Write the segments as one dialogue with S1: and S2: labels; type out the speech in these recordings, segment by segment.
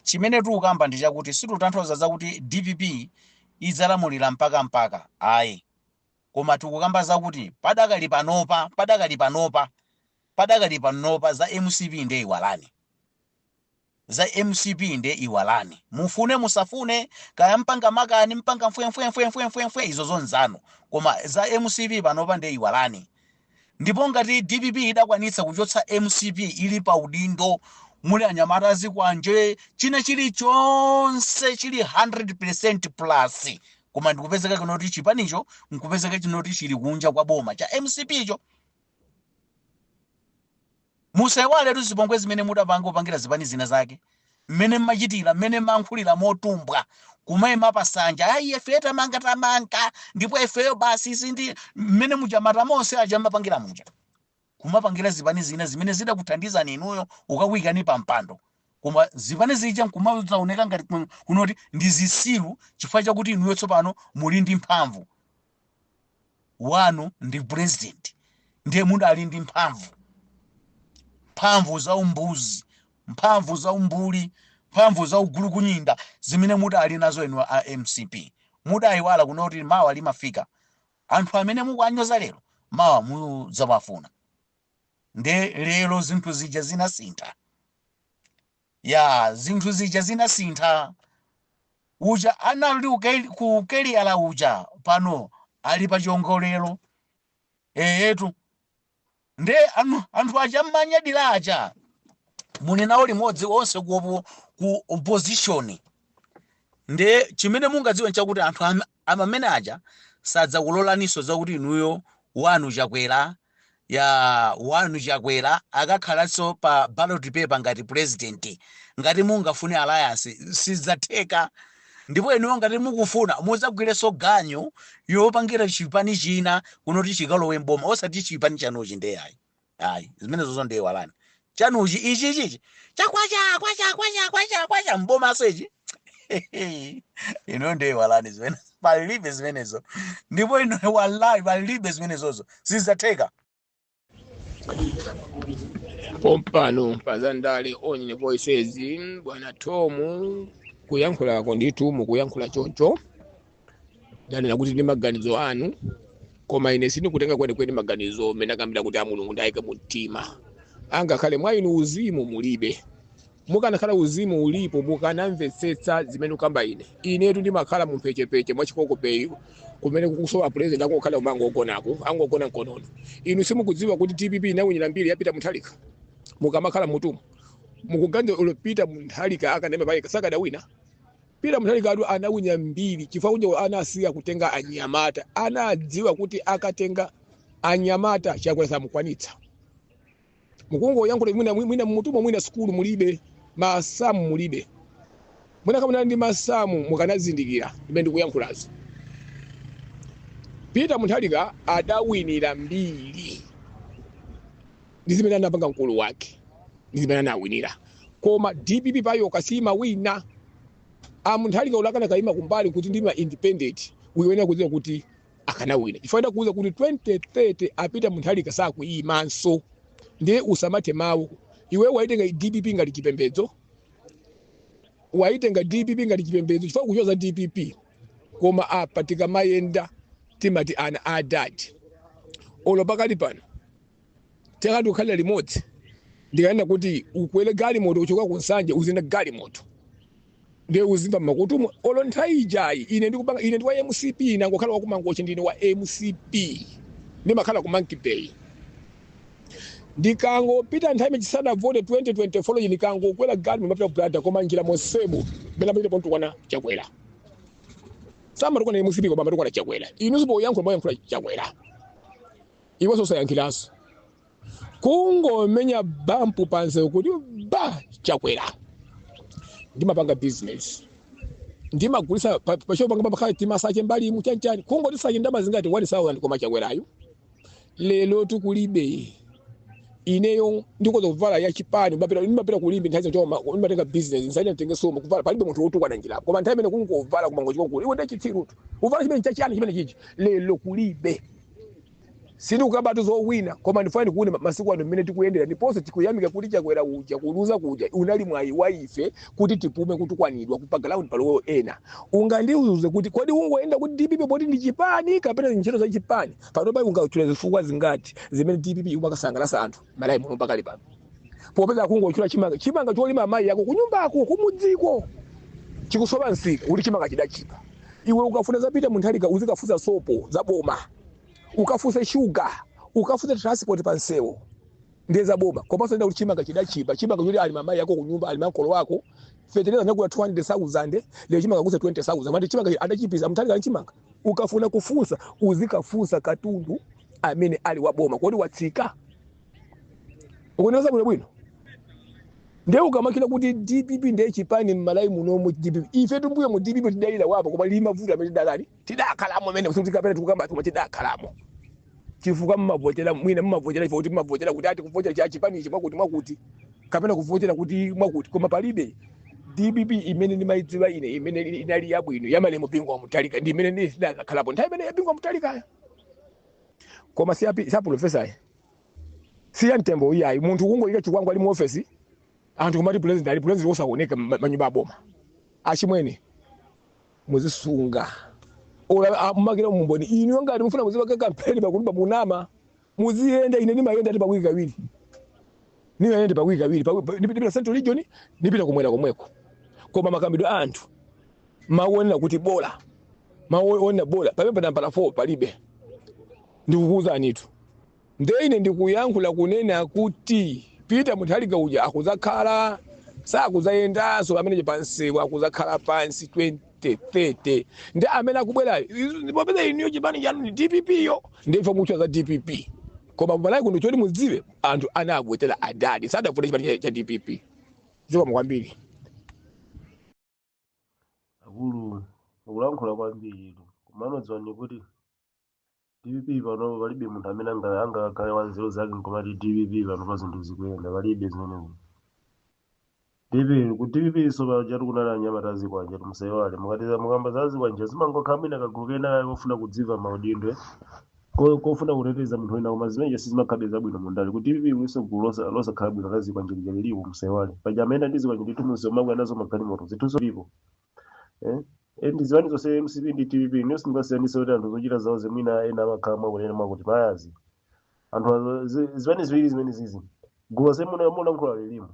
S1: Chimene tikukamba ndi chakuti situtanthauza zakuti DPP idzalamulira mpaka mpaka, ayi, koma tikukamba zakuti padakali panopa, padakali panopa, padakali panopa, za MCP nde iwalani, za MCP nde iwalani. Mufune musafune, kaya mpanga makani, mpanga mfwemfwemfwemfwemfwe, izo zonzanu, koma za MCP panopa nde iwalani. Ndipo ngati DPP idakwanitsa kuchotsa MCP ili pa udindo, muli anyamata azikwanje, china chilichonse chili 100% plus, koma ndikupezeka kunoti chipanicho nkupezeka chinoti chili kunja kwa boma cha MCP icho. Musaiwaletu zipongwe zimene mudapanga kupangira zipani zina zake, mmene mmachitira, mmene mmankhulira motumbwa, kumayima pasanja, "Ayi, ife tamanga, tamanga, ndipo ifeyo basi." Sindi mmene muchamata monse aja mapangira muja, kumapangira zipani zina zimene zidakuthandizani inuyo ukakuyikani pa mpando, koma zipani zija nkumazaoneka ngati kunoti ndi zisilu chifukwa chakuti inuyo tsopano muli ndi mphamvu, wanu ndi president, ndiye mudali ndi mphamvu, mphamvu za umbuzi, mphamvu za umbuli, mphamvu za ugulukunyinda zimene mudali nazo inu a MCP. Mudayiwala kunoti mawa limafika, anthu amene mukuanyoza lero mawa mudzawafuna. Nde lero zinthu zija zinasintha ya, zinthu zija zinasintha. Uja anali ku keliyala uja pano ali pa chiongolero eyetu. Nde anthu aja mmanyadira aja muli nawo limodzi onse ku opposition. Nde chimene mungadziwe nchakuti anthu amene aja sadzakulolaninso zakuti inuyo wanu Chakwera ya, wanu Chakwera akakhalanso pa ballot paper ngati president. Ngati mungafune alliance, sidzatheka. Ndipo inuyo ngati mukufuna mudzagwirenso ganyu yopangira chipani china kunoti chikalowe mboma, osati chipani chanuchi, nde ayi, ayi, zimenezozo ndiye walani chanuchi ichi ichichi chakwacha kwacha kwacha kwacha kwacha mbomaso ichi, ino ndiye walani zimene palibe zimenezo. Ndipo ino wallahi palibe zimenezozo, sizidzatheka.
S2: Pompano pazandale Online Voices, bwana Tomu, kuyankhulako ndithu mukuyankhula choncho, ndanena kuti ndi maganizo anu, koma ine sindikutenga kwenikweni maganizo mmene akambira kuti a Mulungu ndayike mu mtima. Angakhale mwa inu uzimu mulibe, mukanakhala uzimu ulipo mukanamvetsetsa zimene ukamba. Ine inetu ndimakhala mu mphechepeche mwa chikokopeyi kumene kukusowa president, angokhala umangogonako, angogona mkonono. Inu simukudziwa kuti DPP inawinira mbiri yapita Mutharika. Mukamakhala mutumu mukuganiza ulo Peter Mutharika akanema pake sakadawina. Peter Mutharika atu anawina mbiri chifukwa kuti anasiya kutenga anyamata, anadziwa kuti akatenga anyamata Chakwera samukwanitsa. Mukungoyankhula mwina mwina mmutumo, mwina sukulu mulibe, masamu mulibe. Mwina kama ndi masamu mukanazindikira imene ndikuyankhulazo. Peter Mutharika adawinira mbiri ndi zimene anapanga mkulu wake, ndi zimene anawinira, koma DPP payoka simawina. A Mutharika ulakana kayima kumbali kuti ndima independent, uyenera kudziwa kuti akanawina, chifukwa ndakuuza kuti 2030 apita Mutharika sakuyimanso. Ndiye usamathe mawu. Iwe waitenga DPP ngati chipembedzo, waitenga DPP ngati chipembedzo chifukwa kuchoza DPP. Koma apa tikamayenda timati ana a dadi. Olo pakali pano takati kukhalira limodzi, ndikaenda kuti ukwere galimoto kuchoka ku Nsanje, uzenda galimoto, ndiye uzimva mmakutumo. Olo nthawi ijayi ine ndikupanga, ine ndi wa MCP, nangokhala wakumangochi, ndine wa MCP, ndimakhala ku Monkey Bay. Ndikangopita nthawi imene chisanavote 2024 iyi, ndikangokwera galimoto mapita ku Blantyre, koma njira monsemo mene amachita pontukwana Chakwera, samatukwana MCP koma amatukwana Chakwera. Inu sipoyankhula, moyankhula Chakwera, iwenso usayankhiranso. Kungomenya bampu pansewu kuti ba Chakwera. Ndimapanga business, ndimagulisa pa shop panga, pamakhala timasache mbalimu chanchani, kungoti sache ndamazingati 1000, koma Chakwerayo lero tikulibe. Ineyo ndikoza kuvala ya chipani, ndimapita kulimbi nthawi zino, ndimatenga business nsaine nditenge somo kuvala, palibe munthu wotukwana njirapo. Koma nthawi imene kungovala kumangochikonkulu, iwe ndichitsirutu, uvala chimene chachiyani chimene chichi? Lero kulibe. Sindikukambatu zowina, koma ndifuna ndikuone masiku ano mmene tikuyendera. Ndiponso tikuyamika kuti Chakwera uja kuluza kuja unali mwayi wa ife kuti tipume kutukwanidwa pa ground palowo ena. Ungandiuze kuti kodi ungoyenda kuti DPP poti ndi chipani kapena ntchito za chipani? Panopa ungatchule zifukwa zingati zimene DPP imakasangalatsa anthu Malawi muno pakali pano? Popeza kungochula chimanga, chimanga cholima amayi ako kunyumbako kumudziko chikusowa msika, kuti chimanga chidachipa. Iwe ukafuna zapita Mutharika, uzikafunsa sopo za boma, ukafunse shuga, ukafunse transport pa msewu, ndiye za boma. Komanso nda kuti chimanga chidachipa, chimanga choti ali mamayi ako kunyumba, ali makolo ako. Fetereza anagula 200,000, lero chimanga kusa 20,000. Mati chimanga adachipisa Mutharika chimanga. Ukafuna kufunsa, uzikafunsa katundu amene ali wa boma, kodi watsika? Ukuonesa bwino bwino. Ndiye ukamakira kuti DPP ndiye chipani m'Malawi munomu, DPP, ife tumbuyo mu DPP tidalira wapo, koma lili mavuto amene tidalali tidakhalamo amene kuti kapena tikukamba, koma tidakhalamo chifukwa mmavotera mwina mmavotera ife kuti mmavotera kuti ati kuvotera cha chipani ichi mwakuti mwakuti kapena kuvotera kuti mwakuti, koma palibe DPP imene ndimayidziwa ine imene inali yabwino ya malemu Bingu wa Mutharika, ndi imene ndinakhalapo nthawi imene ya Bingu wa Mutharikayo. Koma si ya professor, si ya mtembo iyayi. Munthu kungoyika chikwangwa ali mu ofesi, anthu kumati president ali president, osaoneka manyumba aboma. Achimwene, muzisunga ola mumakira mumboni inu ngati mufuna muzipanga kampeni pakuti pamunama muziyenda. Ine ndimayenda ati pawiki kawiri, nimayenda pawiki kawiri, nipita Central Region, nipita kumwera komweko. Koma makambidwe a anthu maonera kuti bola, maonera bola pamene pa nambala 4 palibe. Ndikukuwuzanitu, nde ine ndikuyankhula kunena kuti Peter Mutharika uja akuzakhala, sakuzayendanso pamene pansewu, akuzakhala pansi 2030 ndi amene akubwerayo. Popeza inuyo chipani chanu ndi DPP yo, ndife mutchula za DPP, koma Malawi kuno choti mudziwe, anthu anavotera adadi, sadavote chipani cha DPP. Zikomo kwambiri.
S3: Akulu, ukulankhula kwambiri, komano dziwani kuti DPP pano palibe munthu amene angakhale wanzeru zake nkumati DPP pano pa zinthu zikuyenda. Palibe zimenezo. DPP ku DPP so pajatu kunali anyamata azikwanja, musaiwale. Mukati mukamba za azikwanja, zimangokhala mwina kagulu kena kofuna kudziva maudindo, kofuna kuteteza munthu wina, koma zimenezo sizimakhabe zabwino mundale. Ku DPP kuliso gulu losakhala bwino la zikwanja lija lilipo, musaiwale. Paja amayenda ndi zikwanja ndithu munsewu, makwera nazo magalimoto, zithunso lipo, eh? Ndi zipani zonse, MCP ndi DPP, niyo sindingasiyanise kuti anthu zochita zawo zemwina ena amakhala mwakuti, ena mwakuti mayazi anthu zipani ziwiri zimene zizi gulu lonse mulankhula lilimo.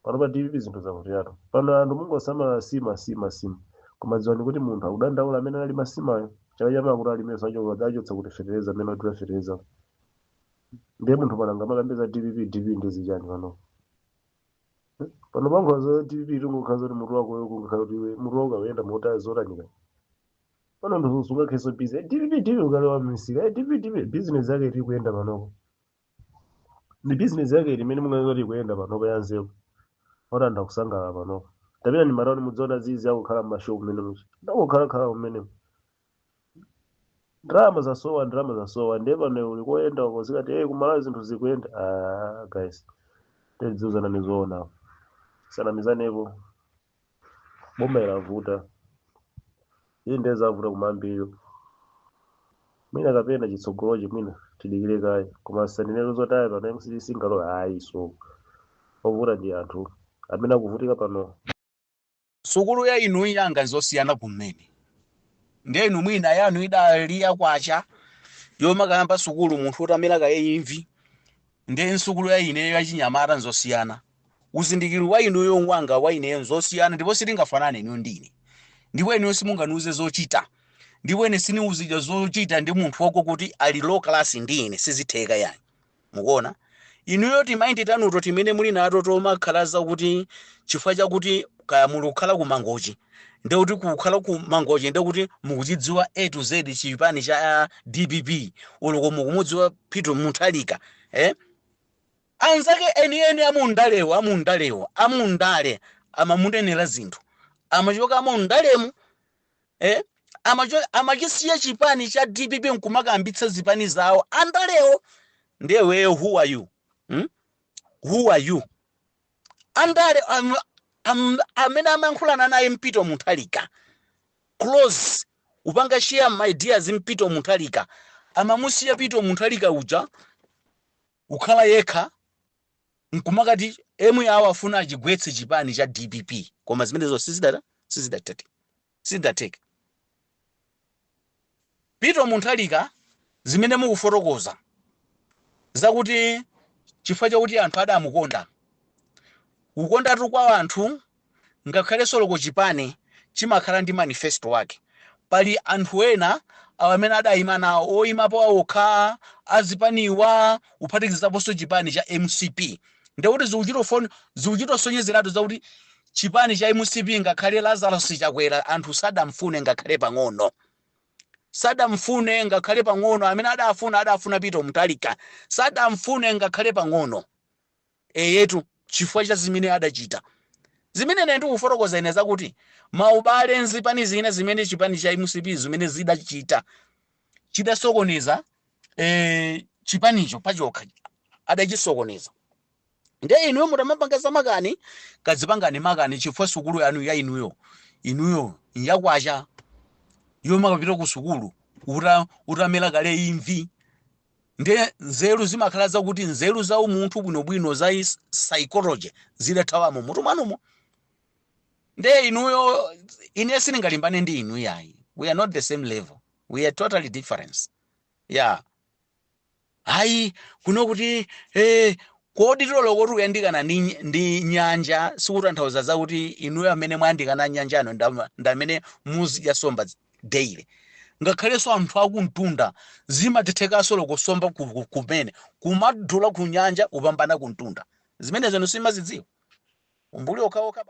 S3: Pano pa DPP zinthu zavutiratu pano. Anthu mungosamala sima sima sima, koma dziwani kuti munthu akudandaula amene ali masimayo chaka chamawa kuti alimenso achotsa kuti fetereza amene adula fetereza. Ndiye munthu pano angamakambe za DPP, DPP ndi zichani pano? Pano pankhula za DPP, tungokhala zoti mutu wako kungakhala kuti iwe mutu wako akuyenda mota zotanika. Pano anthu sungakheso busy DPP DPP, ukalowa mmisika, DPP DPP. Business yake iri kuyenda panopo ndi business yake ili imene mungangoti ikuyenda panopo ya nzeru oti anthu akusangalala panopo? Tapita ndi matawuni, mudzaona zizi akukhala mmashopu mmene muchi ndakukhalakhala mmene ndalama zasowa, ndalama zasowa. Ndiye pano uli koyenda uko zikati, "Hey, kumalawi zinthu zikuyenda." Ah guys, tidziuzana nizoona, sanamizanepo. Boma ilavuta ili, ndiye zavuta kumambiriyo. Mwina kapena chitsogolochi mwina tidikire kaye, koma sanenero zotaya pano MCP singalowa ayi. So ovuta ndi anthu amene akuvutika pano.
S1: Sukulu ya inu yanga nzosiyana kumene. Ndiye inu mwina yanu idali yakwacha yomakayamba sukulu munthu utamera kaye imvi. Ndiye nsukulu ya ineyo yachinyamata nzosiyana. Uzindikiro wa inuyo, wanga, wa ineyo nzosiyana, ndipo sitingafanane inuyo ndine. Ndipo inuyo simunganiuze zochita, ndipo ine siniuzidwa zochita ndi munthu wako kuti ali low class ndi ine, sizitheka yani. Mukuona inuyo ti mind tanuto timene muli nato tomakhala zakuti chifukwa chakuti kaya muli kukhala ku Mangochi, ndekuti kukhala ku Mangochi ndekuti mukuchidziwa A to Z chipani cha DPP, uloko mukumudziwa Peter Mutharika, eh? Anzake enieni amundalewo, amundalewo, amundale amamunenera zinthu, amachoka amundalemu, eh? Amachisiya chipani cha DPP nkumakambitsa zipani zawo andalewo. Ndiye weyo, who are you, Who are you? Andale amene amayankhulana naye Mpito Mutharika close, upanga share my ideas Mpito Mutharika. Amamusiya Peter Mutharika uja kukhala yekha, nkumakati emwe awo afuna achigwetse chipani cha DPP, koma zimenezo sizidata sizidatete sizidatheke. Peter Mutharika, zimene mukufotokoza zakuti chifukwa chakuti anthu adamukonda, kukondatu kwa anthu, ngakhalenso loko chipani chimakhala ndi manifesto wake. Pali anthu ena amene adayima nawo oyimapo awokha azipaniwa, kuphatikizaponso chipani cha MCP. Ndekuti zikuchitosonyezeratu zakuti chipani cha MCP, ngakhale Lazarus Chakwera, anthu sadamfune ngakhale pang'ono, sadamfune ngakhale pang'ono. Amene adafuna, adafuna Peter Mutharika, sadamfune ngakhale pang'ono. Eyetu, chifukwa cha zimene adachita, zimene ine ndikufotokoza ine zakuti maubale nzipani zina zimene chipani cha MCP zimene zidachita, chidasokoneza chipanicho pachokha, adachisokoneza. Ndiye inuyo mutamapanga za makani, kadzipangani makani, chifukwa sukulu yanu ya inuyo yakwacha, yomakapita ku sukulu utamela kale imvi. Ndiye nzeru zimakhala zakuti nzeru za umunthu bwinobwino za psychology zidathawamo mutu mwanumo. Ndiye inuyo, ine sindingalimbane ndi inu yayi. We are not the same level, we are totally different, yeah. Hayi, kuno kuti kodi tolo kuti kuyandikana ndi nyanja sikutanthauza zakuti inuyo amene mwayandikana nyanjano ndamene muzidya somba daily. Ngakhalenso anthu akumtunda zimatethekanso lokusomba kumene kumadula ku nyanja kupambana kumtunda. Zimenezo simazidziwa, umbuli okhaokha.